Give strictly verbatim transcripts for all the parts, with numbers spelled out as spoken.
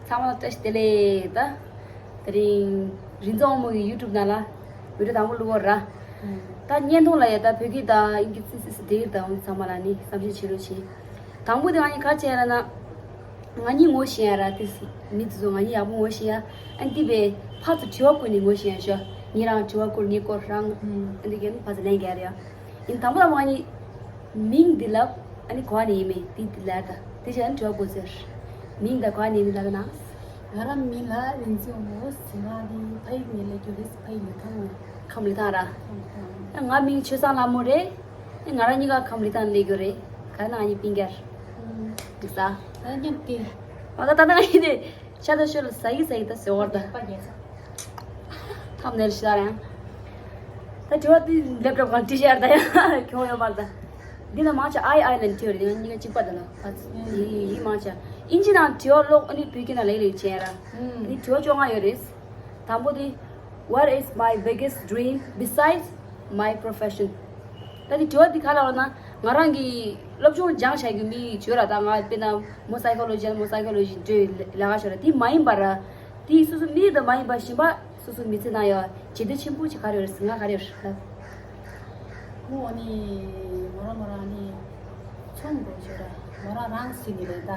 ཚང་མ་ལ་བཀྲ་ཤིས་བདེ་ལེགས། ད་དེ་རིང་རིག་འཛིན་དབང་མོ་གི་ཡུ་ཊུབ་ནང་ལ་བི་ཌི་ཡོ་དང་པོ་བླུགས་པ་ར། ད་བརྙན་ཐུང་ལ་ཡ་ད་བོད་སྐད་དང་ཨིན་སྐད་སི་སི་སི་འགྲིག་གི་རེད། ད་འོ་ཚང་མ་ལ་ནི་བསམ་ཤེས་བྱེད་རོགས་བྱེད། དང་པོ་དེ་ང་གཉིས་ག་རེ་བྱས་ཡ་ལབ་ན། ང་གཉིས་ངོ་ཤེས་ཡ་ར། དེ་མི་དེ་ཚོ་ང་གཉིས་ཡག་པོ་ངོ་ཤེས་ཡ། ཨ་ནི་དེ་བས་ཕར་ཚུར་དྲི་བ་བཀོད་ནས་ངོ་ཤེས་ཡ་ཤོག་ངེད་རང་དྲི་བ་བཀོད། ངས་བཀོད་རང་། ཨ་ནི་དེ་གས་ནི་ཕར་ཚུར་ལན་རྒྱག་རེད་ཡ། ཡིན། དང་པོ་ལ་ང་གཉིས། མིང་འདི་ལབ། ཨ་ནི་ག་ནས་ཡིན་མིན་འདི་འདི་ལབ་ད། དེ་བྱས་ན་དྲི་བ་བཀོད་ཟེར། མིང་དང་ག་ནས་ཡིན་མིན་ལབ་ན། ང་རང་མིང་ལ་རིག་འཛིན་དབང་མོ་ཟེར། ང་འདི་ཕ་ཡུལ་ནས་སླེབས་རྒྱུ་རེད། ཕ་ཡུལ་ལི་ཐང་། ཁམས་ལི་ཐང་ར། ཁམས་ལི་ཐང་། ང་མིང་ཆོས་བཟང་ལྷ་མོ་རེད། ང་རང་གཉིས་ཀ་ཁམས་ལི་ཐང་སླེབས་རྒྱུ་རེད། ག་ན་ང་གཉིས་སྤུན་ཀྱག་རེད། འགྲིག་ས། ད་མཉམ་དེ། ང་ད་ད་ད་ང་གཉིས་དེ་ཤ་ད་ཤོད་ལ་ཟ་གི་ཟ་གི་ད་ཟེར་བར་ད། ཕ་རྒྱལ་ས། ཐབ་ནེར་ཤི་ད་རེང་། ད་དྲི་བ་དེ་ལེབ་ཊོབ་གང་བྲིས་ཤར་ད་ཡ་ཁྱོང་ཡོད་པར་ད། འདི་ན་མང་ཆེ་ཨའི་ཨའི་ལན་བྲིས་ཡོད་རེད། ང་གཉིས་ཀ་གཅིག་པ་ད་ན་ཕ་ཡི་ཡི་མང་ཆེ་ཨིན་ཇི་ནང་དྲི་བ་ཀློག་ཨ་ནི་བོད་སྐད་ནང་ལེགས་ལེགས་བྱས་ར། ཨ་ནི་དྲི་བ་བཅོ་ལྔ་ཡོད་རེད། དང་པོ་དེ། What is my biggest dream besides my profession? ད་དེ་དྲི་བ་འདི་ག་ལ་བ་ན། ང་རང་གི་སློབ་སྦྱོང་སྦྱངས་བྱ་རྒྱུ་མི་བྱོས་ར། ད་ང་དཔེར་ན་མོ་སའི་ཀོ་ལོ་ཇི་ཡང་མོ་སའི་ཀོ་ལོ་ཇི་འདྲ་ལས་ཀ་ཤོར་ར། དེ་མ་ཡིན་པ་ར། དེ་སོ་སོ་མི་དང་མ་ཡིན་པ་གཞན་པ་སོ་སོ་མི་ཚེ་ནང་ཡ་བྱེད་འདོད་ཆེན་པོ་ཅིག་ག་རེ་ཡོད་རེད། ང་ག་རེ་ཡོད་རེད་ལབ། ཁོ་ནི་མོ་རང་མོ་རང་ནི་ཚོང་དགོས་ཤོར་ར། མོ་རང་རང་སྲིད་ནི་རེད་ད།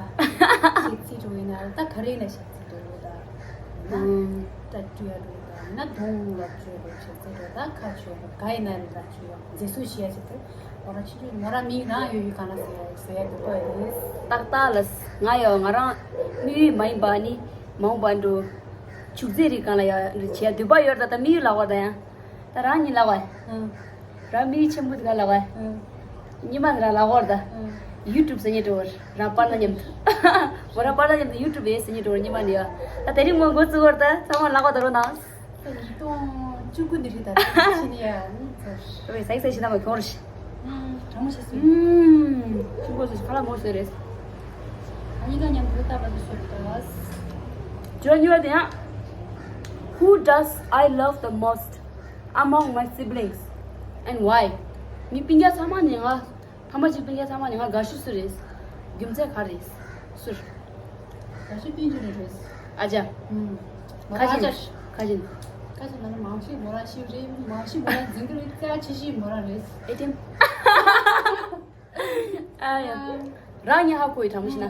ཤེས་ཚིག་འགྲོ་ཡིན་ན་ད་ག་རེ་ཡིན་ན་ཤེས་ཚིག་འགྲོ་ཡོད་ད། ན་ད་སྤྲུལ་ཡ་འགྲོ་ད། ན་གདོང་ལ་བཅོས་འགྲོ་བྱེད་ཚེ་འགྲོ་ད། ཁ་བཅོས་འགྲོ་ག་ཡིན་ན་རེད་ད། བཅོས་ཡ་མཛེས་བཟོ་བྱེད་ཡ་ཟེར་དུས་མོ་རང་ཆུང་ཆུང་མོ་རང་མིང་རང་ཡོད་ཡོད་གང་ལ་ཟེར་ཡ་ཟེར་ཡ་འདུག་པ་ཡིན། ཏག་ཏག་ལ་ང་ཡོད། ང་རང་དམིགས་ཡུལ་མ་ཡིན་པ་ནི་མ་འོངས་པ་འགྲོ་ཕྱུགས་རྫས་རིགས་གང་ལ་ཡ་རེ་བྱེད་ཡ་འདོད་པ་ཡོད་ད། ད་དམིགས་ཡུལ་ལག་པ་ད་ཡང་ད་རང་ཉིད་ལག་པ། ཨང་། རང་མི་ཆེན་པོ་དེ་ག་ལ་བ། ཨང་། ཉི་མ་རང་ལ་བོར་ད། ཨང་། ཡུ་ཊུབ་ཟེར་ཉེ་འགྲོ་བར་རང་པར་ན་མཉམ་དུ། བོ་རང་པར་ན་མཉམ་དུ་ཡུ་ཊུབ་ཡེ་ཟེར་ཉེ་འགྲོ་བར་ཉི་མ་ནི་ཡ། ད་དེ་རིང་མོ་འགོ་བཙུགས་བར་ད་ཚང་མ་ལག་པ་ད་རོ་ན། ཉིས་སྟོང་བཅུ་དགུ་ནི་རི་ད་ད་ཕྱི་ནི་ཡ་ནི་ཚར། ཨོ་ཟ་ཡི་ཟ་ཡི་ཤི་ན་མ་ཁྱོང་རེ་ཤི། ཨང་། གྲང་མོ་ཤི་སུ། ཨང་། ཆུ་འགོ་སུ་ཁ་ལ་མོ་སུ་རེད། ཨ་ནི་ད་མཉམ་དུ་ད་བར་དུ་ཤོར་ད། ཇོ་ཉི་བ་དེ་ཡང་། Who does I love the most among my siblings and why? ངའི་སྤུན་ཀྱག་ཚང་མ་ནི་ང་། ཕ་མ་གཅིག་སྤུན་ཀྱག་ཚང་མ་ནི་ང་དགའ་ཤོས་སུ་རེད། རྒྱུ་མཚན་ག་རེད། སུར། དགའ་ཤོས་སྤུན་ཀྱག་རེད་རེད། ཨ་ཅག་ཨུམ། ཁ་ཆེ་ཨ་ཅག་ཁ་ཆེ། ཁ་ཆེ་ན་ནི་མང་ཤོས་མོ་རང་ཤི་རེད། མང་ཤོས་མོ་རང་འཛིན་གི་རེད། རྩ་ཆེ་ཤོས་མོ་རང་རེད། ཨེ་ཏེམ། ཨ་ཡ། རང་ཉིད་ཧ་གོ་ཡི་དྲང་མོ་ཤི་ན།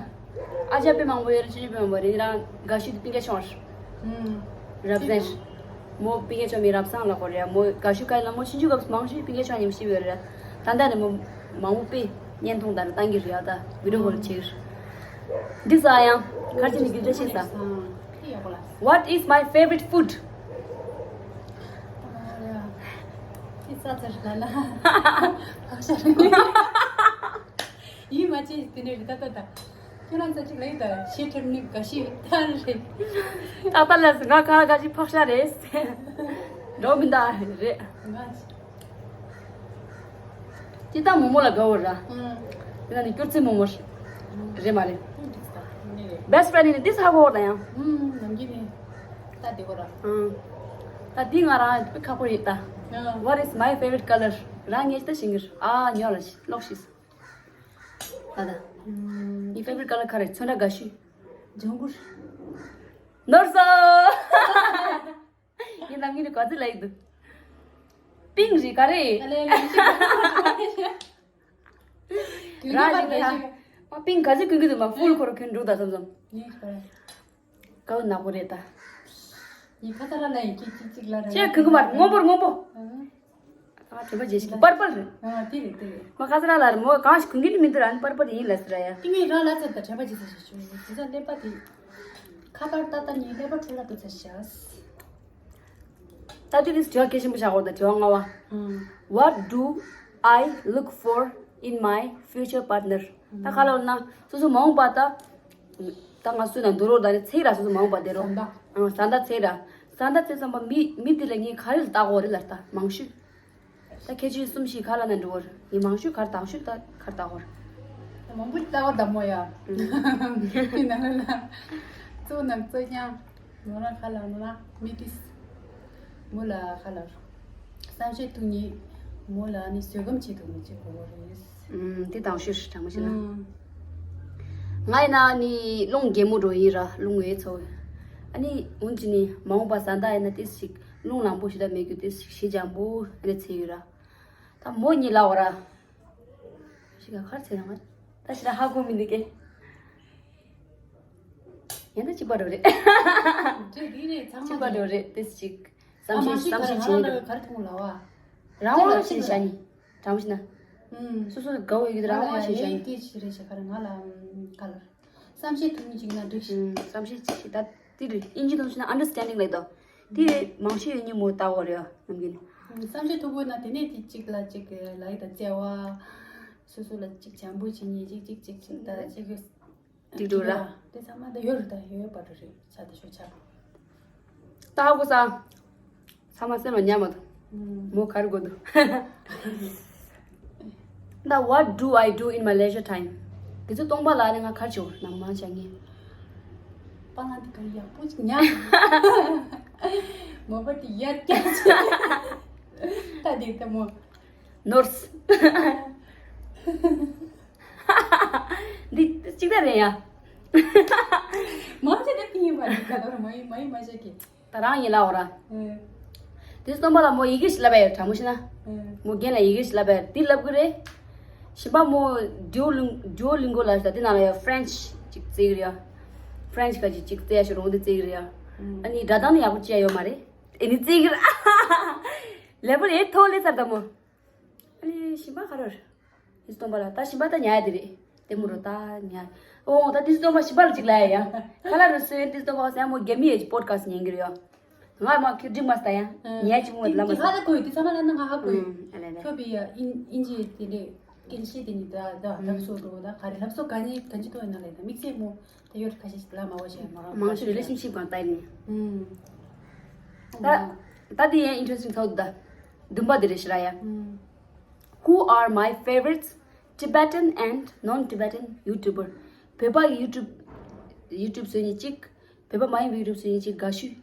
ཨ་ཅག་དཔེ་མང་པོ་ཡོད་རེད། ཆུང་ཆུང་དཔེ་མང་པོ་རེད། རང་དགའ་ཤོས་དེ་སྤུན་ཀྱག་ཆུང་བ་རེད། རབ་གསལ། མོ་སྤུན་ཀྱག་ཆུང་མི་རབ་སང་ལ་གོ་རེད། མོ་དགའ་ཤོས་ག་ཡིན་ལ་མོ་ཆུང་ཆུང་སྐབས་སུ་མང་ཤོས་སྤུན་ཀྱག་ཆུང་ཉིམ་ཤི་ཡོད་རེད། ད་ལྟ་ནས་མོ་མང་པོ་དཔེ་བརྙན་ཐུང་དང་བཏང་གི་རེད། ཨ་ད་བི་ཌིའོ་ཧོལ་བྱེད་གི་རེད། འདི་ཟ་ཡང་ཁར་ཅི་ནི་གི་འདྲ་ཤེས་ས། What is my favorite food? ཡིད་མ་ཆེས་དེ་ནས་རི་ད་ད་ད། ཁྱོད་རང་ཚ་གཅིག་ལ་ཡིད་ད་ཤེས་ཁྲིམས་ནི་དགའ་ཤེས་ད་རེད། ད་ད་ལ་ང་ག་ག་ཅི་ཕག་ཤ་རེད། འགྲོ་མི་འདའ་རེད། ང་། ཅི་ད་མོ་མོ་ལ་དགའ་བོ་ར། ཨང་། དེ་ན་ནི་སྐྱུར་རྩི་མོ་མོ་རེད་མ་རེད། ཨང་། འདི་ས་ནི་རེད། Best friend ནི་འདི་ཧ་གོ་བོ་ད་ཡང་། ཨང་། ནམ་རྒྱུན་ནི་ད་དེ་གོ་ར། ཨང་། ད་འདི་ང་རང་ཁག་པོ་རེད་ད། ཨང་། What is my favorite color? རང་ངས་ད་ཤེས་གི་རེད། ཨ་ཉོ་ལ་ཤི་ལོག་ཤི། ད་ད། ཨང་། ངའི་favorite color ག་རེ། ཚོན་ཁྲ་དགའ་ཤོས། ལྗང་གུ། ནོར་སོང་། ངའི་ནམ་རྒྱུན་ནི་ག་ཚོད་ལ་ཡིན་འདུག་པིང་རེད་ག་རེ། ཨ་ལེ་ལེ་ཤི། ར་ལི་ག་ཡ། པིང་ག་ཚོད་གོན་གི་འདུག་མ་ཧྥུལ་ཁོ་ར་གོན་འགྲོ་ད་བསམ་བསམ། ངས་ག་རེ། དཀར་པོ་ནག་པོ་རེད་ད། ངས་ཁ་ཚ་ར་ལ་ཡིན་གཅིག་གཅིག་གཅིག་ལ་ར། ཁྱེད་གོན་གི་མ་རེད། སྔོན་པོ་རེད་སྔོན་པོ། ཨང་། ཨ་དྲན་པ་བརྗེད་ཤིག་པར་པར་རེད། ཨ་དེ་རེད་དེ་རེད། མ་ཁ་ཚ་ར་ལ་རེད་མོ། གང་ཞིག་གོན་གི་ནི་མི་འདུག་ཨ་ནི་པར་པར་ཡིན་ལ་ཟེར་ཡ། དེ་ངས་ར་ལ་ཚ་ད་དྲན་པ་བརྗེད་ཚ་ཞིག་བྱུང་། དེ་ཚ་ཀླད་པ་དེ། ཁ་པར་ཏག་ཏག་ངས་ཀླད་པ་འཕྲོ་བརླག་ཏུ་ཚ་ཤག་ད་དེ་དུས་དྲི་བ་གལ་ཆེན་པོ་ཆགས་ཡོད་ད། དྲི་བ་ལྔ་པ། ཨང་། What do I look for in my future partner? ད་ག་ལ་ཡོད་ན་སོ་སོ་མ་འོངས་པ་ད། ད་ང་སུ་ན་འདུག་རོགས་ད་ནི་ཚེ་ར་སོ་སོ་མ་འོངས་པ་དེ་རོ། བཟའ་ཟླ། ཨང་། བཟའ་ཟླ་ཚེ་ར། བཟའ་ཟླ་ཚེ་བསམ་པ་མི་མི་དེ་ལ་ངས་ག་རེ་ལ་བལྟ་དགོས་རེད་ལ་ད་མང་ཤོས། ད་ཁྱེད་ཆོས་གསུམ་ཞིག་ག་ལ་ན་འགྲོ་བར་ངས་མང་ཤོས་ག་རེ་བལྟ་ཤོས་ད་ག་རེ་བལྟ་དགོས་རེད། ད་མང་པོ་ཞིག་བལྟ་དགོས་ད་མོ་ཡ། ཨང་། དེ་ན་ལ་ལ། གཙོ་ནག་གཙོ་རྐྱང་། མོ་རང་ཁ་ལ་མོ་ལ་མི་ཏིས། མོ་ལ་ཁ་ལ་བསམ་ཤེས་ཐུག་ཉིད། མོ་ལ་ནི་བཟོད་སྒོམ་བྱེད་ཐུབ་ཉིད་ཅིག་དགོས་རེད། ཨུམ། དེ་དང་ཤོས་དྲང་མོ་བྱས་ན། ཨུམ། ང་ཡིན་ན་ནི་རླུང་རྒྱལ་མོ་འགྲོ་ཡིན་ར། རླུང་ཡོད་ཚོ། ཨ་ནི་འོན་ཅི་ནི་མ་འོངས་པ་བཟའ་ཟླ་ཡིན་ན་ཏིས་ཞིག་རླུང་ལངས་པོ་ཞིག་ད་མེད་རྒྱུ་ཏིས་ཞིག་ཞི་འཇམ་པོ་ཨ་ནི་ཚེ་ཡོད་ར། ད་མོ་གཉིས་ལ་འོ་ར། ཞིག་ག་ཁར་ཚེ་རང་ད་ཞིག་ཧ་གོ་མི་འདུག་གེ། ཡང་ད་གཅིག་པ་འགྲོ་རེད། འདྲེ་འདི་རེད། ཚང་མ་གཅིག་པ་འགྲོ་རེད་ཏིས་ཞིག་བསམ་ཤེས་བསམ་ཤེས་བྱེད་ཀྱི་འདུག་ག་རེ་མཐོང་ལ་བ། རང་དབང་ཞེས་བྱ་ནི། དྲང་པོ་ཞིག་ན། ཨུམ། སོ་སོ་དགའ་བོ་ཡོད་ཀྱི་རང་དབང་ཞེས་བྱ་ཡིན། སྐད་ཆ་རེ་བྱེད་ག་རེ་ང་ལ་ཨུམ་ག་ལ། བསམ་ཤེས་ཐུབ་མི་ཅིག་ན་འགྲིག་ཤིང་། ཨུམ། བསམ་ཤེས་ཅིག་ད་དེ་རེད། ཨིན་ཇི་ཐོང་ཞིག་ན་understanding ལབ་དོ། དེ་རེད། མང་ཤོས་ཡོད་ཉིན་མོ་ལྟ་བོ་རེད་ནམ་རྒྱུན། ཨུམ། བསམ་ཤེས་མཐུག་པོ་ན་དེ་ནས་དེ་གཅིག་ལ་གཅིག་ལ་ཡི་ད་བརྩེ་བ། སོ་སོ་ལ་གཅིག་བྱམས་པོ་བྱེད་ཉིན་གཅིག་གཅིག་གཅིག་གཅིག་ད་གཅིག་གི། འགྲིག་འགྲོ་ར། དེ་ཚང་མ་ད་ཡོད་རེད། ད་ཡོད་པ་འགྲོ་རེད། ཆ་ད་ཤོད་ཆ། ད་ཧ་གོ་ས། ཚང་མ་སེམས་ལ་ཉར་མ་ཐུབ། ཨུམ། མོ་ག་རེ་དགོས་འདུག་ད་what do I do in my leisure time? དེ་ཚོ་སྟོང་པ་ལ་ནི་ང་ག་རེ་བྱེད། ནམ་མང་བྱ་ངེས། པ་ང་དེ་ག་ཡག་པོ་ཅིག་ཉར། མོ་པ་དེ་ཡར་བཀྱག་ཅིག་ད་དེ་ད་མོ། ནོར་སི། འདི་གཅིག་ད་རེད་ཡ། མང་ཆེ་ད་ཕིང་ཡིན་པ་རེད། ད་དོར་མ་ཡིན་མ་ཡིན་མ་བྱེད་ཀྱི། ད་རང་ཡིན་ལ་འོ་ར། ཨེ། དེ་སྟོན་པ་ལ་མོ་ཡི་གེ་ཞིག་ལབ་པ་ཡོད། དྲང་མོ་ཤི་ན། ཨེ། མོ་རྒན་ལ་ཡི་གེ་ཞིག་ལབ་པ་ཡོད། དེ་ལབ་གི་རེད། ཞིམ་པ་མོ་ཌུའོ་ལིང་ཌུའོ་ལིང་གོ་ལ་ཞིག་དེ་ནང་ལ་ཡོད་ཕ་རེན་ཆི་ཅིག་བཙལ་གི་རེད་ཡ། ཕ་རེན་ཆི་ག་ཅིག་ཅིག་བཙལ་ཡ་ཞིག་རོང་དེ་བཙལ་གི་རེད་ཡ། ཨ་ནི་སྒྲ་གདངས་ནི་ཡག་པོ་ཅི་ཡ་ཡོད་མ་རེད། ཨེ་ནི་བཙལ་གི་རེད། ལེ་བལ་ཨེ་ཐོག་ལེ་ཚར་ད་མོ། ཨ་ལེ་ཞིམ་པ་ག་རེ་རེད། ཏིས་སྟོན་པ་ལ་ད་ཞིམ་པ་ད་ཉལ་ཡ་དེ་རེད། ལྟད་མོ་རོ་ད་ཉལ། ཨོ་ད་ཏིས་སྟོན་པ་ཞིམ་པ་ལ་ཅིག་ལ་ཡ་ཡ། ཁ་ལ་རུ་སོན་ཏིས་སྟོན་པ་སེ་མོ་རྒྱ་མི་ཡི་པོ་ཌི་ཁ་སི་ཊི་ཉན་གི་རེད་ཡ། ང་མ་ཁྱོད་འགྲིག་མ་སྟ་ཡ། ཉལ་ཅིག་མོ་ལ་མ་ཏིས་ཧ་ད་གོ་ཡི་ཏིས་ས་མ་ལ་ན་ང་ཧ་གོ་ཡི། ཨ་ལེ་ལེ། ཁྱོད་པི་ཡ་ཨིན་ཨིན་ཇི་དེ་ལེ་སྐད་ཤེས་དེ་ནི་ད་ད་ལབ་སོ་འགྲོ་ད་ག་རེ་ལབ་སོ་ག་ནི་ག་ཅི་ཐོ་ཡ་ན་ལེ་ད་དམིགས་བསལ་མོ་ད་ཡོད་ཁ་ཤས་ཤིག་ལ་མ་བ་ཤེས་མ་རང་མང་ཤོས་རི་ལེ་ཤན་ཤིབ་གང་ལྟ་ཡིན། ད་ད་དེ་ཡ་ཨིན་ཊི་རེ་སི་ཊིང་ཐོག་ད་བདུན་པ་དེ་རེད་ཤི་ར་ཡ། Who are my favorites Tibetan and non-Tibetan YouTuber? བོད་པ་གི་ཡུ་ཊུབ་ཡུ་ཊུབ་བཟོ་ཉིན་གཅིག་བོད་པ་མ་ཡིན་པའི་ཡུ་ཊུབ་བཟོ་ཉིན་གཅིག་དགའ་ཤོས་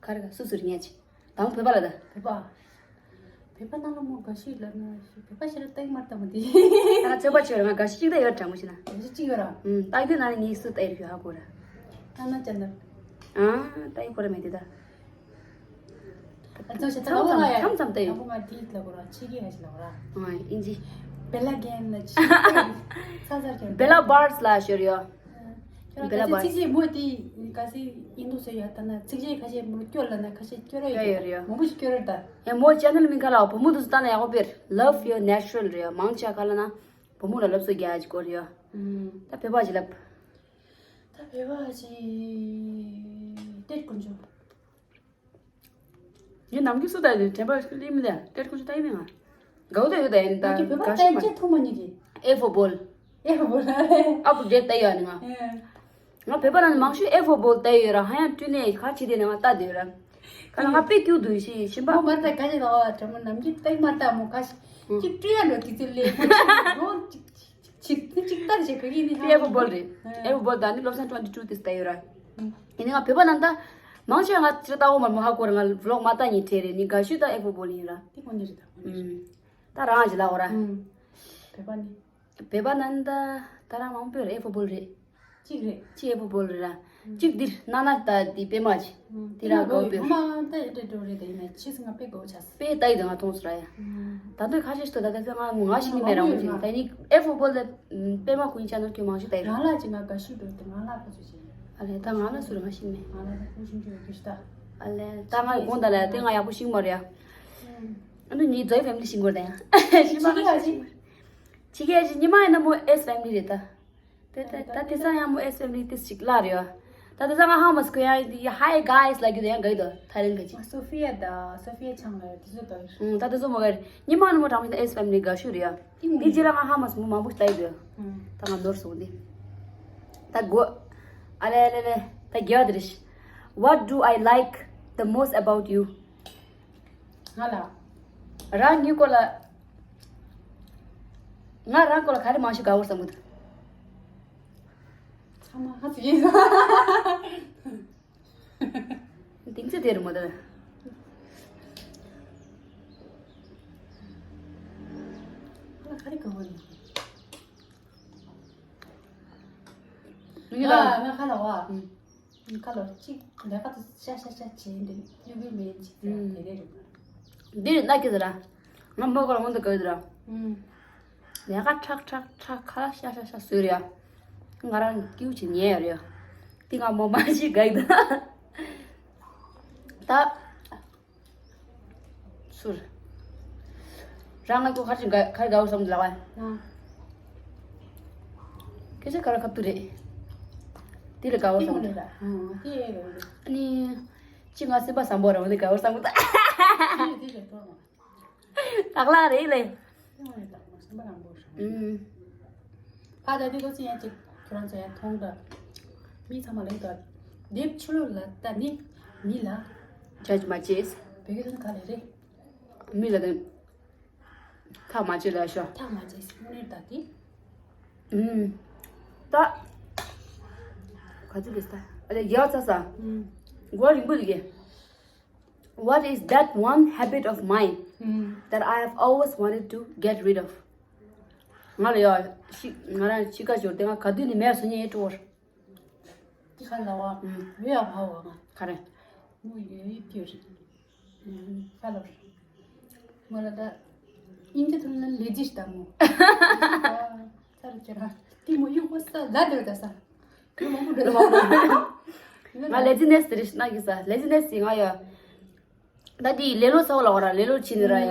ག་རེ་ག་སུ་སུ་རེད་ཉན་ཅིག་དང་བོད་པ་ལ་ད། བོད་པ། བོད་པ་ནང་ལ་མོ་དགའ་ཤོས་ལབ་ན་བོད་པ་ཞེ་དྲག་སྟེང་མར་ལྟ་མོ་དེ། ད་ཚོད་པ་ཆེ་ར་ང་དགའ་ཤོས་གཅིག་ད་ཡོད་དྲང་མོ་ཞིག་ན། དགའ་ཤོས་གཅིག་ཡོད་ར། ཨུམ། ལྟ་རྒྱུ་ན་ནི་ངས་སུ་ལྟ་ཡོད་རྒྱུ་ཧ་གོ་ར། ཨ་ན་ཅན་ད། ཨ། ལྟ་ཡོད་གོ་ར་མེད་དེ་ད། ཨ་ཙོ་ཞེ་ད་མཚམས་ལ་མཚམས་ལྟ་ཡོད། ཨ་ཁོ་ང་དེ་ལ་གོ་ར་ཕྱི་རྒྱལ་ཧ་ཞིག་ལ་གོ་ར། ཨ་ཨིན་ཇི། བེ་ལ་གན་ལ་ཆི། ཚ་ཚ་རྒྱ། བེ་ལ་བར་སི་ལ་ཤོར་ཡོད། ཁྱོད་རང་ག་ཚོད་ཚིག་རྗེས་མོ་དེ་ག་ཚོད་ཡིན་འདུག་ཟེར་ཡ་ད་ན་ཚིག་རྗེས་ཁ་ཤས་མོ་སྐྱོར་ལ་ན་ཁ་ཤས་སྐྱོར་ཡ་ཡོད་རེད། མང་པོ་ཞིག་སྐྱོར་རེད་ད། ཡ་མོ་ཅེ་ནལ་མིང་ཁ་ལ་བུ་མོ་དུ་སུ་ད་ན་ཡག་པོ་བེར་Love Your Natural རེད། མང་ཆེ་ཁ་ལ་ན་བུ་མོ་ལ་ལབ་སོ་རྒྱ་ཅིག་སྐོར་ཡོད། ད་བོད་པ་ཞིག་ལབ། ད་བོད་པ་ཞིག་ཏེར་དཀོན་མཆོག་ངས་ནམ་རྒྱུན་སུ་ལྟ་ཡི་དྲན་པ་ལིམ་ལ་ཏེར་ཁུ་ཆུ་ལྟ་ཡི་མིན་ང་། དགའ་བོ་ལྟ་ཡོད་ད་ཡིན་ད། ང་གི་བོད་པ་དགའ་ཤོས་ལྟ་མ་ཅི་ཐུག་མ་ཉིད་ཀྱི། A for ball། A for ball། ཨ་བུ་རྒྱལ་ལྟ་ཡོད་ནི་ང་། ང་བོད་པ་ནང་མང་ཤོས་A for ball ལྟ་ཡོད་ར། ཧ་ཡང་བསྟུན་ནས་ག་ཆི་དེ་ནི་ང་ལྟ་དེ་ཡོད་ར། ག་ལ་ང་དཔེ་སྐྱུག་འདུག་ཞེས་ཞིམ་པ། མོ་མར་ལྟ་ག་ཅི་ལ་བ་དྲ་མོ་ནམ་རྒྱུན་ལྟ་མ་ལྟ་མོ་ག་ཞིག་ཅིག་སྤྲུལ་ཡ་འགྲོ་དེ་ཚོ་ལས་མོ་ཅིག་འགྲོ་ཅིག་ཅིག་ཅིག་ཅིག་ལྟར་བྱེད་གི་ཡིན་ནི་ཧ། ཨེ་ཕོ་བོལ་རེད། ཨེ་ཕོ་བོལ་དང་ནི་བློ་བཟང་ཊུ་ཝེན་ཊི་ཊུ་དེ་ལྟ་ཡོད་ར། ཡིན་ནི་ང་བོད་པ་ནང་ད་མང་ཆེ་ང་ཅི་ལྟ་འོ་མར་མོ་ཧ་གོ་ར། ང་བློག་མ་ལྟ་ཉིན་ཁྲེ་རེད། ནི་དགའ་ཤོས་ད་ཨེ་ཕོ་བོལ་ཡིན་ར། དེ་ཁོ་ནི་རེད་ད་ཁོ་ནི་རེད། ད་རང་ཅི་ལ་འོ་ར། བོད་པ་ནི། བོད་པ་ནང་ད་ད་རང་མང་པོ་རེད། ཨེ་ཕོ་བོལ་རེད། གཅིག་རེད། གཅིག་ཨེ་ཕོ་བོལ་རེད་ར། གཅིག་འདིར་ན་ན་ད་དེ་པད་མ་ཅི། དེ་ར་དགའ་བོ་དཔེ། ད་ཨེ་འདྲ་འགྲོ་རེད་ད་ཡིན་ན་ཕྱིས་ང་དཔེ་དགའ་བོ་ཆགས། དཔེ་ལྟ་ཡི་ད་ང་མཐོང་སོང་ར་ཡ། ད་དུང་ཁ་ཤས་ཤིག་ད་ད་ད་ང་ང་ཞིག་ནི་མེད་ར། འོ་ཅིག་ད་ནི་ཨེ་ཕོ་བོལ་ད་པད་མ་ཁོ་ཡིན་ཆ་ནོར་ཁྱོད་མང་ཤོས་ལྟ་ཡི་ར། རང་ལ་ཅི་ང་དགའ་ཤོས་འགྲོ་དེ་ང་ལ་ཁ་ཚོད་ཅི། ཨ་ལེ་ད་ང་ལ་སུ་ར་ང་ཞིག་མེད། ང་ལ་ད་ཁོ་ཤིང་ཅོ་ཡོད་ད། ཨ་ལེ་ད་ང་ཡི་དགོངས་ད་ལ་དེ་ང་ཡག་པོ་ཤིང་མ་རེད་ཡ། ཨ་ནི་ཉིད་ཛོའི་ཕེ་མི་ལི་ཤིང་གོ་ར་ད་ཡ། ཤིང་མ་ཁ་ཤས་ཤིང་མ་རེད། ཅི་གེ་ཅི་ཉི་མ་ཡིན་ན་མོ་ཨེས་ཕེ་མི་ལི་རེད་ད། དེ་དེ་ད་དེ་ས་ཡང་མོ་ཨེས་ཕེ་མི་ལི་ཏིས་ཅིག་ལ་རེད་ཡ། ད་དེ་ས་ང་ཧ་མ་སི་ཁོ་ཡང་ཡ་ཧའི་གྷའི་ལ་རྒྱུ་དེ་ཡང་ག་ཡི་དོ་ཐའི་ལེན་ག་ཅི། སོ་ཧྥི་ཡ་ད་སོ་ཧྥི་ཡ་ཆང་ལ་དེ་ཚོ་ད་ཡོད། ད་དེ་ཚོ་མོ་ག་རེད། ཉི་མ་ནི་མོ་དྲང་མི་ད་ཨེས་ཕེ་མི་ལི་དགའ་ཤོས་རེད་ཡ། དེ་རྗེས་ལ་ང་ཧ་མ་སི་མོ་མང་པོ་ལྟ་ཡི་དོ། ད་ང་ནོར་སོང་དེ། ད་གོ། ཨ་ལེ་ལེ་ལེ། ད་རྒྱལ་བ་དེ་རེད། What do I like the most about you? ང་ལ། རང་ཉིད་སྐོར་ལ། ང་རང་སྐོར་ལ་ག་རེ་མང་ཤོས་དགའ་བོར་བསམ་གི་འདུག་ཚང་མ་ཧ་ཅི་ཡིན། དེང་ཚེ་དེར་མོ་དེ། ང་ལ་ག་རེ་དགའ་བོ་ཡིན། ང་ཁ་ལ་བ། ཁ་ལ་གཅིག་ལས་ཀ་དུ་ཤ་ཤ་ཤ་བྱེད་འདི་གཡུག་གི་མེད་ཅིག་དེ་རེད། འདི་རེད་ན་ཀི་ཟེར་ར། ང་མོ་ཁ་ལ་འོང་དུ་ག་ཡོད་ར། ལས་ཀ་ཁྲག་ཁྲག་ཁྲག་ཁ་ཤ་ཤ་ཤ་བཟོས་རེད་ཡ། ང་རང་ཀིའུ་ཅིག་ཉལ་ཡོད་རེད་ཡ། འདི་ང་མོ་མ་ཞིག་ག་ཡི་ད། ད། ཚུར། རང་ང་ཁོ་ཁར་ཅིག་ག་ཁར་དགའ་བོ་བསམ་ལ་བ། ཨ། སྐད་ཆ་ག་ར་ཁ་ཐུག་རེད། དེ་ལ་དགའ་བོ་བསམ་ལ། ཨ་ནི། ཅི་ང་སེམས་པ་བཟང་པོ་རང་དེ་དགའ་བོ་བསམ་གི་ད། དེ་ལ་དགའ་བོ། དག་ལ་རེད་ལེ། ཨུམ། ཕ་ད་དེ་ལོ་ཚིག་ཡང་ཅིག་ཁྱོད་རང་ཚོ་ཡང་མཐོང་ད། མི་ཚང་མ་ལེགས་ད། དེབ་ཆུ་ལོ་ལ་ད་ནི་མི་ལ། Judge my cheese། བོད་སྐད་དོན་ག་ལེ་རེད། མི་ལ་དེ། ཐག་མ་ཆོད་ལ་ཤོ། ཐག་མ་ཆོད་སི་མོ་ནི་ད་དེ། ཨུམ། ད། ག་ཚོད་རེད་ད། ཨ་ལེ་རྒྱལ་བ་ཚ་ས། ཨུམ། གོ་རིང་པོ་འདུག་གི། What is that one habit of mine ཨུམ། that I have always wanted to get rid of? ང་ལ་ཡ་ཤི་ང་རང་ཤི་ཁ་ཞོར་དེ་ང་ག་དུས་ནས་མེད་སོང་ཉེ་ཡེ་སྤྲོ་བར། དེ་ག་ལ་བ། ཨུམ། ཡོད་ཡ་བ་བ་ང་། ག་རེ། མོ་ཡོད་ཡོད་ཀྱི་རེད། ཧ་ལོ། མོ་ལ་ད། ཨིན་ཇི་ཐོག་ལ་ལེ་ཛི་ཞིག་དང་མོ། ཚར་ཁྱེད་རང་། དེ་མོ་ཡུག་པོ་ས་ལ་འདོད་ད་ས། ཁོས་མང་པོ་འདོད་ད། ང་ལེ་ཛི་ནེ་སི་དེ་རེ་ཞིག་ན་གི་ས་ལེ་ཛི་ནེ་སི་ང་ཡ། ད་དེ་ལེ་ལོ་ཚ་བོ་ལ་བ་ར་ལེ་ལོ་ཕྱིན་ནི་ར་ཡ།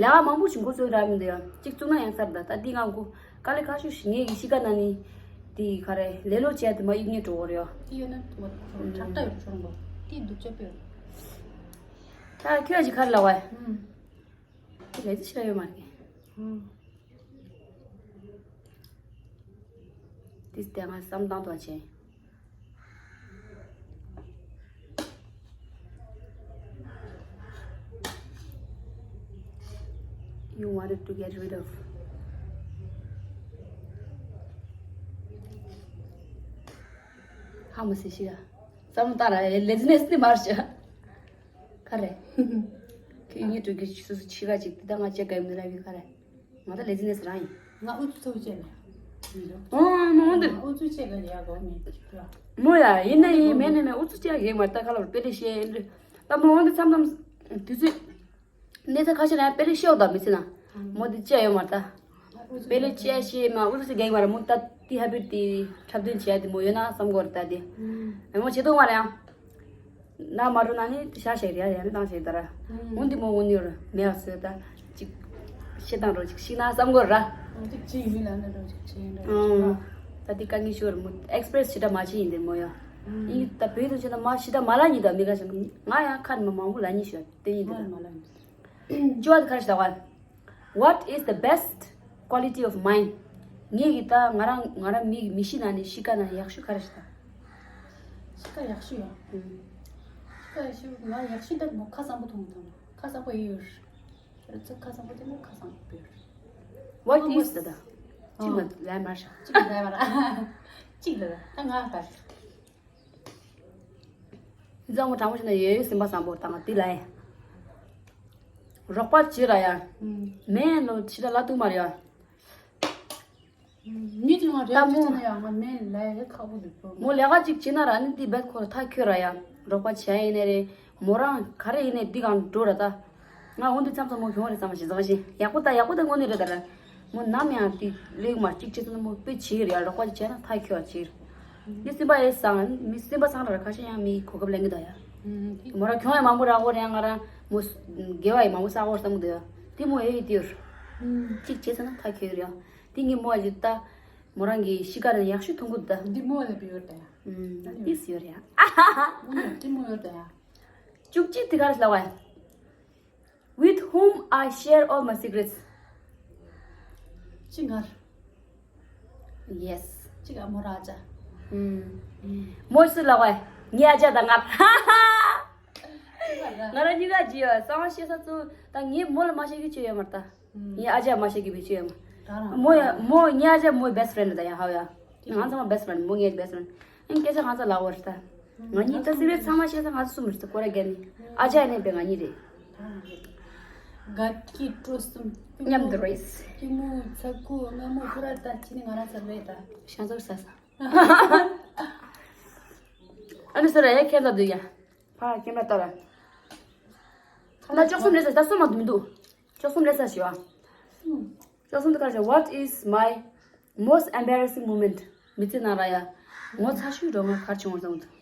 ལེ་ལོ། ལས་ཀ་མང་པོ་ཞིག་འགོ་ཚུགས་ར་མི་འདུག་ཡ། གཅིག་བཙུགས་ན་ཡང་ཚར་ད་ད་དེ་ང་འགོ། དཀའ་ལས་ཁག་ཤོས་ཤིག་ངེད་ཀྱི་གཤིས་ཀ་ན་ནི། དེ་ག་རེ་ལེ་ལོ་བྱས་དེ་མ་གཡུག་ཉེ་འགྲོ་བོ་རེད་ཡ། དེ་ཡོད་ན་དྲག་ད་ཡོད་ཆོག་འགོ། དེ་སྡུག་ཅག་པོ་ཡོད། ད་ཁྱོད་ཀྱི་ཁར་ལ་བ། ཨུམ། དེ་ལས་དེ་ཤི་ར་ཡོད་མ་རེད། ཨུམ། དེ་ལྟས་ང་བསམ་སྟངས་དོ་ཆེ། You wanted to get rid of. ཧ་མ་སི་ཤི་ཡ། བསམ་བློ་བཏང་ར་ལེ་ཛི་ནེ་སི་ནི་མར་ཤ། ག་རེ། ཁྱོད་ཉིད་དུ་གི་སུ་སུ་ཕྱི་ག་ཅིག་དེ་ད་ང་བཅས་ག་ཡིན་ནི་ར་གི་ག་རེ། ང་ད་ལེ་ཛི་ནེ་སི་རང་ཡིན། ང་ཨུ་ཚུགས་བྱས་ནས། ཨོ་མོ་འདི། ང་ཨུ་ཚུགས་བྱས་ཀ་ཡ་གོ་མེད་ཅིག་ལ། མོ་ཡ་ཡིན་ན་ཡིན་མེད་ན་མེད་ཨུ་ཚུགས་བྱས་ཡིན་མ་ད་ག་ལ་བར་དཔེ་ལེ་ཤེས་ཡིན་རེད། ད་མོ་འོང་དུ་མཚམས་མཚམས་དུས་ཚོད། གནས་ཚུལ་ཁ་ཤས་ལ་དཔེ་ལེ་ཤེས་འོ་ད་མི་ཚེ་ན། མོ་འདི་བཅས་ཡོད་མ་ད། དཔེ་ལེ་བཅས་ཤེས་མ་ཨུ་ཚུགས་བྱས་ཡིན་མ་ར་མོ་ད་དེ་ཧ་པི་དེ་འཁྲབ་སྟོན་བྱས་དེ་མོ་ཡོད་ན་བསམ་གོ་ར་ད་དེ། མོ་བྱེད་དུ་མ་ར་ཡང་། ན་མ་རུ་ན་ནི་དེ་ཤ་ཤེ་རེ་ཡ་རེ་ཡ་ནི་བཏང་ཤེ་ད་ར། འོན་ཏེ་མོ་འོན་ཡོད་ར་མེ་བ་སོས་ད་ཅིག་ཤེ་བཏང་རོ་ཅིག་ཤི་ན་བསམ་གོ་ར། འོན་ཏེ་ཅི་ཡིན་ལ་ན་རོ་ཅིག་ཅི་ཡིན་ར་ཅིག་ཨང་། ད་དེ་དཀའ་ངལ་ཤོར་མོ་ཨེག་སི་པི་རེ་སི་ཞི་ད་མ་ཅི་ཡིན་དེ་མོ་ཡ། ཡིན་ད་བོད་དུ་ཆེ་ན་མ་ཤི་ད་མ་ལ་ཉི་ད་མི་ག་ཞིག་ང་ཡང་ཁ་ནི་མ་མང་པོ་ལ་ཉི་ཤོད་དེ་ཡིན་དེ་ད། ཅི་བ་དེ་ཁ་ཤི་ད་བ། What is the best quality of mine? ངེད་ཀྱི་ད་ང་རང་ང་རང་མི་གི་མི་གཤིས་ནང་ནས་གཤིས་ཀ་ནང་ཡག་ཤོས་ག་རེ་ཞིག་ད། གཤིས་ཀ་ཡག་ཤོས་ཡ། ཨུམ། གཤིས་ཀ་ཡག་ཤོས་ང་ཡག་ཤོས་ད་མོ་ཁ་བཟང་པོ་མཐོང་མཐོང་ཁ་བཟང་པོ་ཡོད། ཁྱོད་ཚོ་ཁ་བཟང་པོ་དེ་མོ་ཁ་བཟང་པོ་ཡོད། What is the ད། གཅིག་མ་ལས་མར་ཤ། གཅིག་ལས་མར། གཅིག་ལས་ད་ང་ག་རེ། བཟང་པོ་དྲང་པོ་བྱས་ན་ཡོད་ཡོད་སེམས་པ་བཟང་པོ་དང་དེ་ལ་ཡ། རོགས་པ་བྱེད་ར་ཡ། མེད་ལོ་ཕྱི་ལ་ལ་ཏུ་མ་ར་ཡ། མི་དེ་ང་རེ་ད་མོ་བྱེད་ན་ཡ་ང་མེད་ལ་ཡ་ཁག་པོ་འདུག་པོ། མོ་ལས་ཀ་ཅིག་བྱེད་ན་ར་ནི་དེ་བེད་ཁོ་ཐག་ཁྱོད་ར་ཡ། རོགས་པ་བྱེད་ཡ་ཡིན་ནའི་རེད། མོ་རང་ག་རེ་ཡིན་ནའི་འདི་གང་འགྲོ་ར་ད། ང་འོན་ཏེ་མཚམས་མཚམས་མོ་གྱོང་རེ་ཙམ་ཞིག་བཟང་ཞིང་ཡག་པོ་ད་ཡག་པོ་ད་དངོས་གནས་རེད་ད་ར། མོ་ནམ་ཡང་དེ་ལེགས་མ་གཅིག་བྱེད་ཙམ་མོ་དཔེ་བྱེད་རེད་ཡ། རོགས་པ་བྱས་ན་ཐག་ཁྱོད་བྱེད། འདི་སེམས་པ་ཨེ་སང་མི་སེམས་པ་སང་ར་ཁ་ཤས་ཡང་མི་གོ་སྐབས་ལེན་གི་ད་ཡ། མོ་ར་གྱོང་ཡ་མང་པོ་རག་གོ་རེད་ཡ། ང་ར་མོ་དགེ་བ་ཡི་མང་པོ་བསགས་གོ་བསམ་གི་ད་ཡ། དེ་མོ་ཨེ་ཡི་དེ་ཡོད། གཅིག་བྱེད་ཙམ་ན་ཐག་ཁྱོད་ཡོད་རེད་ཡ། དེ་ངས་མོ་ཨ་ཇི་ད། མོ་རང་གི་གཤིས་ཀ་ར་ཡག་ཤོས་མཐོང་གི་ད། འདི་མོ་ལ་བི་ཡོད་ད་ཡ། ཨུམ། ཏིས་ཡོད་རེད་ཡ། འདི་མོ་ཡོད་ད་ཡ། བཅུ་གཅིག་དེ་གར་ལ་བ། With whom I share all my secrets. ཅི་ང་ར། Yes. ཅི་ག་མོ་ར་ཨ་ཅག་ཨུམ། མོ་སུ་ལ་བ། ངའི་ཨ་ཅག་དང་ང་ར། ང་ར་གཉིས་ཀ་ཇི་ཡོད་གསང་བ་བཤད་ས་ཚུ་ད་ངས་མོ་ལ་མ་བཤད་ཀྱི་ཆོས་ཡོད་མ་རེད་ད། ངའི་ཨ་ཅག་མ་བཤད་ཀྱི་བེད་སྤྱོད་ཡོད་མ། མོ་ཡ་མོ་ངའི་ཨ་ཅག་མོའི་best friend ད་ཡ་ཧའོ་ཡ། ང་ཚང་མ་best friend མོ་ངའི་best friend། ཨེ་སྐད་ཆ་གང་ཚ་ལ་བོར་ད། ང་གཉིས་ད་secret་ཚང་མ་བཤད་ས་ང་ཚོ་གསུམ་རེད་ད་ཀོ་ར་རྒྱ་ནི། ཨ་ཅག་ནས་པའི་ང་གཉིས་རེད། དགའ་སྐྱིད་སྤྲོ་གསུམ། མཉམ་དུ་རེད། སྐྱིད་མོ་ཚ་ཁུ་རྔ་མོ་ཁུ་ར་ད་ཅི་ནི་ང་རང་ཚ་རེད་ད། ཤང་ཚོར་ས་ས། ཨ་ནི་སོ་ར་ཡ་ཁྱེད་ལ་འདུག་ཡ། ཕ་ཁྱེད་མ་ལྟ་ར། ད་ལྕོག་གསུམ་རེད་ཟེར་ད་གསུམ་མ་མི་འདུག་ལྕོག་གསུམ་རེད་ཟེར་ཞུ་བ། ལྕོག་གསུམ་དུ་ཁར་ཞུ། What is my most embarrassing moment? མི་ཚེ་ནང་ར་ཡ། ངོ་ཚ་ཤོས་འགྲོ་ང་གར་བྱུང་བ་བཟང་འདུག་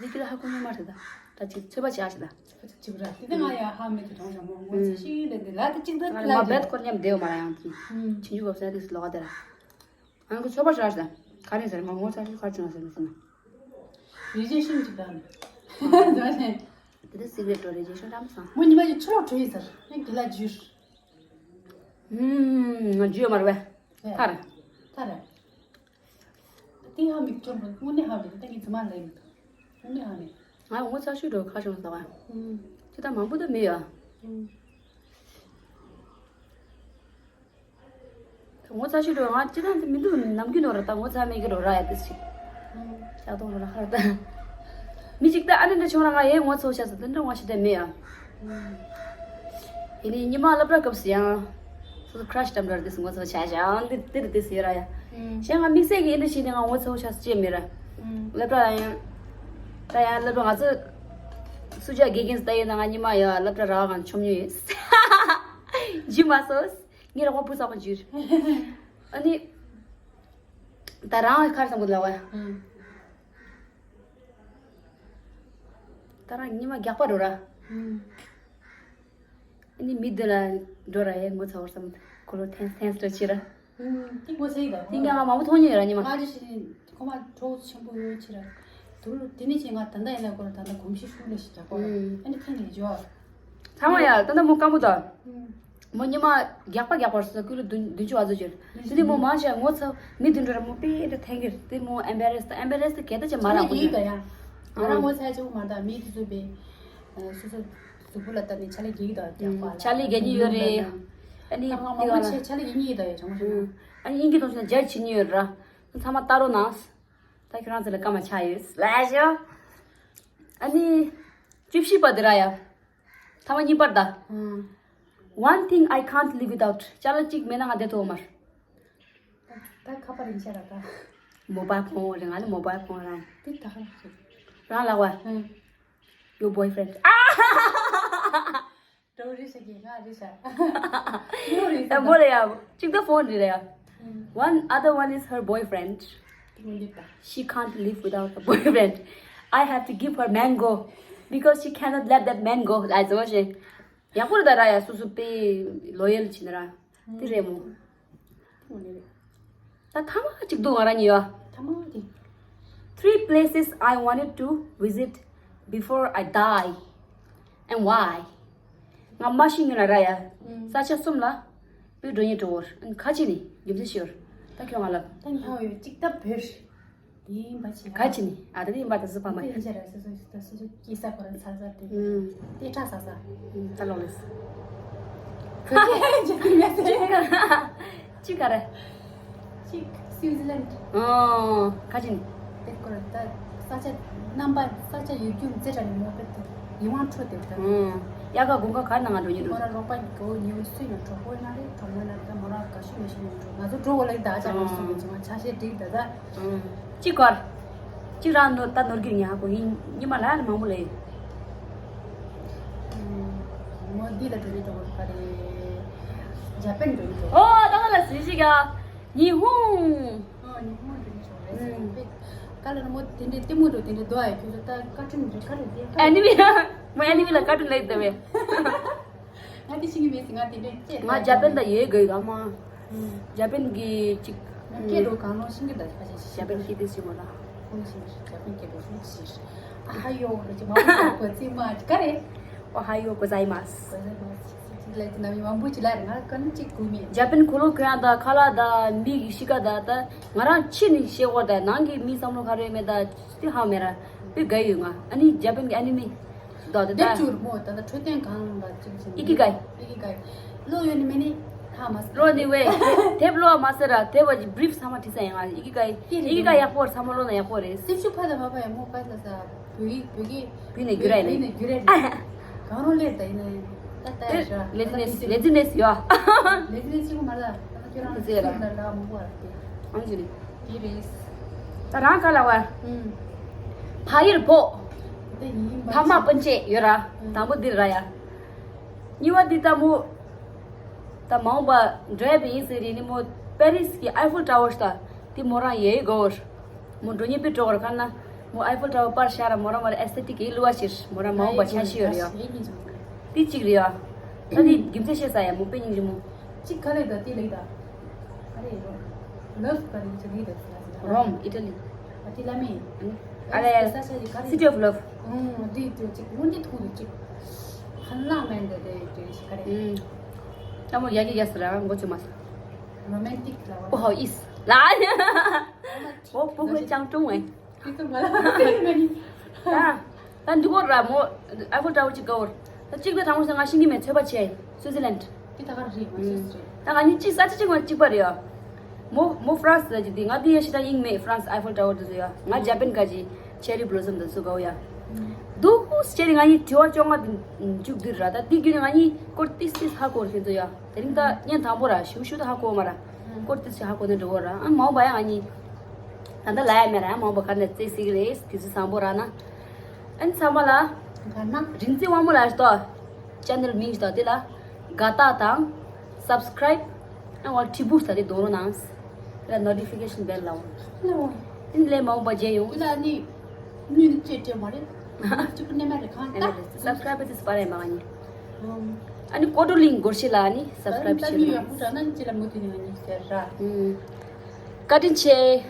ད་ཅི་ལ་ཧ་གོ་ཉན་མ་རེད་ད། ད་ཅིག་ཚོད་པ་ཆགས་ཤི་ད། ཅིག་ར་དེ་ང་ཡ་ཧ་མེད་དུ་གྲོང་ཞང་མོ་ངོ་ཚ་ཤི་ལེ་འདི་ལ་དེ་ཅིག་ད་ང་ལ་མ་བེད་སྐོར་མཉམ་བསྡད་ཡོད་མ་ར་ཡང་དེ། ཕྱིན་ཆུ་བབས་ས་དེ་སུ་ལོག་ག་དེ་ར། ང་གི་ཚོད་པ་ཆགས་ཤི་ད། ག་རེ་ཟེར་ང་ངོ་ཚ་ཤོས་གར་བྱུང་བ་ཟེར་ནས་སོང་ན། རི་རྗེས་ཤིང་ཅིག་དང་། དེ་དེ་སི་ག་རེད་འགྲོ་རི་རྗེས་ཤིང་རམ་སང་། མོ་ཉི་མ་ཅིག་ཆུ་ལོག་བྲོས་ཡིན་ཟེར་ངས་དེ་ལ་འཇུར། ཧུམ་ང་འཇུ་ཡོད་མ་རེད་པས། ཐར། ཐར། དེ་ཧ་མི་ཁྱོད་དངོས་གནས་ཧ་མི་ད་ངས་ཛི་མ་ལས་མི་ཐུབ། དངོས་གནས་ཧ་མི། ང་ངོ་ཚ་ཤོས་འགྲོ་ཁ་བྱུང་ཟེར་བ། ཁྱེད་ད་མང་པོ་ད་མེད་ཡ། ངོ་ཚ་ཤོས་འགྲོ་ང་ཅི་ད་མི་འདུག་ནམ་རྒྱུན་ནོར་ད་ངོ་ཚ་མེད་ཀྱི་རོ་ར་ཡ་དེ་ཞིག་ཤག་དོང་རོ་ར་ཧར་ད། མི་ཅིག་ད་ཨ་ནི་འདྲ་བྱུང་ར་ང་ཡའི་ངོ་ཚ་བོ་ཤ་ཟ་དེ་འདྲ་ང་ཤི་དེ་མེད་ཡ། ཡིན་ནི་ཉི་མ་སློབ་གྲྭ་སྐབས་སུ་ཡང་། སོ་སོ་ཁྲ་ཤི་ཏམ་འདྲ་དེ་སུ་ངོ་ཚ་བོ་ཤ་ཤ་ཡང་དེ་དེ་རེད་དེ་སུ་ཡོད་ར་ཡ། གཞན་ང་དམིགས་བསལ་གྱི་ཨེ་འདྲ་ཞིག་ནི་ང་ངོ་ཚ་བོ་ཤ་ཟ་ཅེས་མེད་ར། སློབ་གྲྭ་ཡང་། ད་ཡང་སློབ་གྲྭ་ང་ཚོ། སུ་ཇ་དགེ་རྒན་ཟ་ཡིན་ན་ང་ཉི་མ་ཡ་སློབ་གྲྭ་ར་གང་ཆོམ་ཉུ་ཡོད། ཇི་མ་སོ། ངས་རོགས་པ་བུ་ཚ་པོ་འཇུར། ཨ་ནི། ད་རང་ཁར་བསམ་གི་ལ་བ། ད་རང་ཉི་མ་རྒྱག་པ་འགྲོ་ར། ཨ་ནི་མི་འདི་ལ་འགྲོ་ར་ཡས་ངོ་ཚ་བར་བསམ། ཁོ་ལོ་ཐེངས་ཐེངས་སྤྲོ་ཆེ་ར། ཏི་མོ་ཚེ་ཡི་དང་ཏི་ངས་ང་མང་པོ་མཐོང་ཉེ་ར་ཉི་མ། ང་ཅི་ཞིག་ཁོ་མ་གྲོགས་ཆེན་པོ་ཡོད་ཆེ་ར། དུ་ལུ་དེ་ནས་ཅི་ང་ད་ལྟ་ཡིན་ན་ཁོ་ར་ད་ལྟ་གོམས་གཤིས་ཤུགས་ལས་ཤིག་རྒྱག་པ་ཨ་ནི་ཁྱེད་ནས་འཇོག་ཚང་མ་ཡ་ད་ལྟ་མོ་སྐམ་པོ་དང་། མོ་ཉི་མ་རྒྱག་པ་རྒྱག་པར་སོ་ཀུ་ལུ་བདུན་བདུན་ཅུ་བ་ཚོ་བྱོས། དེ་དེ་མོ་མང་ཆེ་ངོ་ཚ་མི་བདུན་འགྲོ་ར་མོ་པེ་འདྲ་ཐེང་གིར་དེ་མོ་ཨེམ་བེ་རེ་སི་ད་ཨེམ་བེ་རེ་སི་ད་གལ་ད་ཅི་མ་རག་གོ་ཡིན་ད་ཡ། ང་རང་ངོ་ཚ་ཆེ་བོ་མ་ད་མི་དེ་ཚོ་པེ་སོ་སོ། གཟུགས་པོ་ལ་ལྟ་ནས་ཆ་ལེ་རྒྱག་གི་དང་རྒྱག་པ་ལ། ཆ་ལེ་རྒྱག་གི་ཡོད་རེད། ཨ་ནི་ང་མང་པོ་ཆེ་ཆ་ལེ་རྒྱག་གི་ཡོད་ད་ཡོད་བྱུང་ཞིག་ཨ་ནི་དབྱིན་སྐད་ཐོག་ཆེ་ན་ཇ་བྱེད་ཀྱི་ཡོད་ར། ཚང་མ་ལྟ་རོགས་གནང་། ད་ཁྱོད་རང་ཚོ་ལ་སྐར་མ་ཆགས་ཡོད་ལ་ཞོ། ཨ་ནི། བཅུ་བཞི་པ་དེ་ར་ཡ། ཐ་མ་གཉིས་པར་ད། One thing I can't live without. ཅ་ལག་གཅིག་མེད་ན་ང་བསྡད་ཐུབ་མ་རེད། ད་ཁ་པར་ཡིན་ཤ་ར་ད། མོ་བྷའི་ཕོན་རེད་ང་ནི་མོ་བྷའི་ཕོན་རང་། དེ་ད་ཁ་ར་ཞིག་རང་ལག་པ། Your boyfriend. ཨ། འགྲོ་རེད་ཤག་གི་ང་རེད་ཤག་ཡོད་རེད་ཤག་ད་མོ་རེད་ཡ། གཅིག་ད་ཕོན་རེད་ཡ། One other one is her boyfriend. She can't live without her boyfriend. I have to give her mango because she cannot let that man go. ལ་ཟེར་བ་ཞེས། ཡག་པོ་རེད་ད་ར་ཡ་སོ་སོ་པེ་ལོ་ཡལ་བྱེད་ན་ར། དེ་རེད་མོ། ད་ཐ་མ་གཅིག་འདུག་ང་རང་ཉིད་ཡ། ཐ་མ་དེ། Three places I wanted to visit before I die. And why? ང་མ་ཤི་ཉིན་ལ་ར་ཡ། ས་ཆ་གསུམ་ལ། པུས་འགྲོ་ཉིན་འགྲོ་བོར། ཁ་ཅི་ནི་རྒྱུ་མཚན་ཤོར། ད་ཁྱོད་ང་ལབ། ད་ཉི་ཧ་ཡོད་གཅིག་ད་བོད། དེ་ཡིན་པ་ཅི་ཡ། ག་ཅི་ནི་ཨ་ད་དེ་ཡིན་པ་ད་སུ་ཕ་མ་དེ་ཡིན་ཅེ་ར་སོ་སོ་ད་སོ་སོ་སྐྱེས་ས་ཁོ་རང་ཚ་ས་དེ་དེ་ཁྲ་ས་ས་ད་ལོག་ལེས། ཅི་ག་རེ། ཅིག་སི་ཝི་ཛི་ལན། ཨོ། ཁ་ཅིན། དེ་སྐོར་ད་ས་ཆ་རྣམ་པ་ས་ཆ་ཡུལ་རྒྱུད་མཛེས་དྲགས་ནས་མོ་པེ་ཏི་ཡིད་དབང་འཕྲོག་དེ་ད། ཨོ། དབྱར་ཁ་དགུན་ཁ་གར་ནང་ང་འགྲོ་ཉིན་འགྲོ། ཁོ་ར་རོགས་པ་གོ་ཉིན་སུ་ཡང་གྲོགས་པོ་ན་རེ་གྲོགས་མོ་ན་རེ་ད་མོ་ར་ག་ཤུ་མ་ཤུ་ཡང་འགྲོ། ང་ཚོ་འགྲོ་བ་ལ་ད་ཅག་ང་སུ་མ་ཅི་མ་ཆ་ཤས་འགྲིག་ད་ད། ཅིག་གར། ཅིག་རང་ནོར་ད་ནོར་གྱི་ཉག་གོ་ཡིན་ཉི་མ་ལ་ཡང་མང་པོ་ལས། མོ་འདི་ལ་འགྲོ་ཡི་འགྲོ་ག་རེ། ཇ་པན་འགྲོ་ཡི་འགྲོ། ཨོ་ད་ག་ལ་སུ་ཞིག་ག་ཉི་ཧུང་། ཨོ་ཉི་ཧུང་འགྲོ་ཡི་འགྲོ་རེད། ག་ལ་ན་མོ་དེ་འདྲའི་ལྟད་མོ་འགྲོ་དེ་འདྲའི་འདུག་ཨ་ཁྱོད་ཚོ་ད་ཀ་ཊུན་འགྲོ་ག་རེ་དེ། ཨེ་ནི་མི་མོ་ཨེ་ནི་མི་ལ་ཀ་ཊུན་ལས་དེ་བས། ང་དེ་ཤེས་ཀྱི་མེད་ཟེར་ང་དེ་འདྲའི་ཅེས། ང་ཇ་པན་དང་ཡོད་དགོས་ཡོད་མ། ཇ་པན་གྱི་ཅིག་སྐད་འགྲོ་གང་རུང་ཤེས་ཀྱི་འདུག་ཁ་ཤས་ཤིག་ཇ་པན་སྐད་དེ་ཤེས་མ་ར། ཁོང་ཤེས་ཇ་པན་སྐད་འགྲོ་ཤུགས་ཤིག་ཨ་ཧ་ཡོ་ར་ཅི་མ་གོ་ཙི་མ་ཅི་ག་རེ། ཨོ་ཧ་ཡོ་གོ་ཛའི་མཱས། གོ་ཛའི་མཱས་ཅི་ཅི་ལ་ཅི་ན་མི་མང་པོ་ཅི་ལ་རེ་ང་ཀ་ནི་ཅིག་གོ་མེད། ཇ་པན་ཁོ་ལོ་གོ་ཡང་ད་ཁ་ལག་ད་མི་གི་ཤི་ཀ་ད་ད་ང་རང་ཕྱི་ནས་ཤེས་གོ་ད་ནང་གི་མི་བསམ་བློ་ག་རེ་མེད་ད་ཅི་ཧ་མེད་ར་པི་ག་ཡོད་ང་ཨ་ནི་ཇ་པན་གི་ཨ་ནི་མི། ད་དེ་དེབ་ད་ཅུར་མོ་ད་ད་འཕྲོད་བསྟེན་གང་ལ་ཅིག་ཅིག་ཨི་ཀི་གའི། ཨི་ཀི་གའི། ལོ་ཡོད་ནི་མེད་ནི་ཧ་མ་སི། ལོ་ནི་ཝེ། དེབ་ལོ་མ་ཟེར་ར་དེབ་བ་ཇི་བི་རིཕ་ཚང་མ་བྲིས་ས་ཡང་ཨི་ཀི་གའི། ཨི་ཀི་གའི་ཡག་པོ་རེད་ཚང་མ་ལོ་ན་ཡག་པོ་རེད། སེམས་ཤུགས་ཕ་ད་མ་ཕ་ཡང་མོ་ཕ་ད་ས་བུ་ཡི་བུ་གི། བུ་ནི་རྒྱུ་ར་ཡིན། བུ་ནི་རྒྱུ་ར་ཡིན། གང་རུང་ལས་ད་ཡིན་ན་ད་ད་ཡ་ཤ། ལེ་ཛི་ནེ་སི་ལེ་ཛི་ནེ་སི་ཡོད། ལེ་ཛི་ནེ་སི་ཅིག་མ་ལ་ད་ཁྱོད་རང་ཟེར་ལ་ལ་མོ་བ་རེད། ཨང་ཇི་ལི། དེ་རེད། ད་རང་ག་ལ་བ། ཕ་ཡུལ་ཕོ། ཕ་མ་སྤུན་མཆེད་ཡོད་ར། དང་པོ་འདི་ར་ཡ། གཉིས་པ་འདི་ལྟ་མོ། ད་མ་འོངས་པ་འགྲོ་ཡ་པའི་ཡིན་ཟེར་རེད་ནི་མོ། པེ་རིས་ཀྱི་ཨའི་ཕུལ་ཊ་ཝར་ད་དེ་མོ་རང་ཡེ་གོ་བར། མོ་འགྲོ་ཉེ་པའི་འགྲོ་བར་ཁ་ན། མོ་ཨའི་ཕུལ་ཊ་ཝར་པར་ཤར་ར་མོ་རང་མ་ར་ཨེ་སི་ཐེ་ཊིག་གི་ལུ་བ་ཕྱིར་མོ་རང་མ་འོངས་པ་འཆར་གཞི་ཡོད་རེད་ཡ། དེ་གཅིག་རེད་ཡ། ད་དེ་རྒྱུ་མཚན་བཤད་ས་ཡ་མོ་དཔེ་སྙིང་རྗེ་མོ། གཅིག་ག་ལེ་ད་དེ་ལེ་ད། ག་རེ་ཡོད། ལབ་ག་རེ་ཅི་ལེ་ད་ཟེར་ན་ཟེར། རོམ། ཨི་ཊ་ལི། ཨ་དེ་ལ་མེ། ཨ་རེ། ས་ཆ་ཡི་ག་རེ། City of Love། ཨུམ། དེ་དེ་གཅིག་སྔོན་དེ་ཐུག་དེ་གཅིག་ཧན་ལ་མེན་དེ་དེ་དེ་ག་རེ། ཨུམ། ལྟ་མོ་ཡ་གི་ཡ་ཟེར་ར་མགོ་ཆུ་མ་ཟེར། རོ་མན་ཊིག་ལ་བ། ཨོ་ཧོ་ཨིས་ལ། ཨོ་པུ་ཧུ་ཅང་ཀྲུང་ཨེ། དེ་ཚོ་མ་ལ་ཟེར་མ་ནི། ད་ད་འདི་གོ་ར་མོ། ཨའི་ཕུལ་ཊ་ཝར་གཅིག་ག་བོར། ད་གཅིག་པའི་དང་པོ་ས་ང་ཤིང་གི་མེད་ཚོད་པ་བྱས། སུའི་ཙི་ལན། དེ་ད་ག་རེད་མ་ཤེས་རེད། ད་ང་གཉིས་གཅིག་ས་ཆ་གཅིག་མ་གཅིག་པ་རེད་ཡ། མོ་མོ་ཧྥ་རན་སི་ལ་ཅིག་དེ་ང་དེ་ཡ་ཤི་ད་ཡིན་མེད། ཧྥ་རན་སི་ཨའི་ཕུལ་ཊ་ཝར་དེ་ཚོ་ཡ། ང་ཇ་པན་ག་ཅི་ཆེ་རི་བྷི་ལོ་སམ་དེ་ཚོ་ག་བོ་ཡ། འདུག་ཅེ་རི་ང་གཉིས་དྲི་བ་བཅོ་ལྔ་དེ་མཇུག་བསྡུས་ར། ད་དེ་བརྒྱུད་ནས་ང་གཉིས་སྐོར་ཏིས་ཏིས་ཧ་གོ་ར་དེ་ཚོ་ཡ། དེ་རིང་ད་བརྙན་དང་པོ་ར་ཞུ་ཞུ་ད་ཧ་གོ་མ་ར། སྐོར་ཏིས་ཧ་གོ་ནས་འགྲོ་བོ་ར། ཨ་མ་འོངས་པ་ཡ་ང་གཉིས། ད་ལྟ་ལ་ཡ་མེད་ར། ཡ་མ་འོངས་པ་ག་ནས་བརྩེ་སྲིད་ཀྱི་རེད། དུས་ཚོད་བཟང་པོ་རག་ན། ཨན་ཚང་མ་ལ། ག་ན། རིག་འཛིན་དབང་མོ་ལ་ཞུ་དོ། ཅེ་ནལ་མིང་ཞུ་དོ་དེ་ལ། དགའ་རྟགས་དང་། སབ་སི་ཀ་རའིབ། ཨན་ཝ་ལ་ཊི་བུ་ས་དེ་རྡོ་རོ་ནང་། དེ་ལ་ནོ་ཊི་ཕི་ཀེ་ཤན་བེལ་ལ་འོང་། ལ་འོང་། དེ་ལས་མ་འོངས་པ་མཇལ་ཡོང་། དེ་ལ་ནི། ནུས་ནི་ཅེ་ཅེ་མ་རེད། ཅི་པུ་ནེ་མ་རེད་ཁང་ད། སབ་སི་ཀ་རའིབ་དེ་སི་པ་རེ་མ་ནི། ཨ་ནི་ཀོ་ཏོ་ལིང་སྒོར་ཤི་ལ་ནི་སབ་སི་ཀ་རའིབ་ཞུ་ནི། ཡག་པོ་ར་ན་ཅི་ལ་མུ་ཏི་ནི་ང་ནི་ཟེར་ར། བཀའ་དྲིན་ཆེ།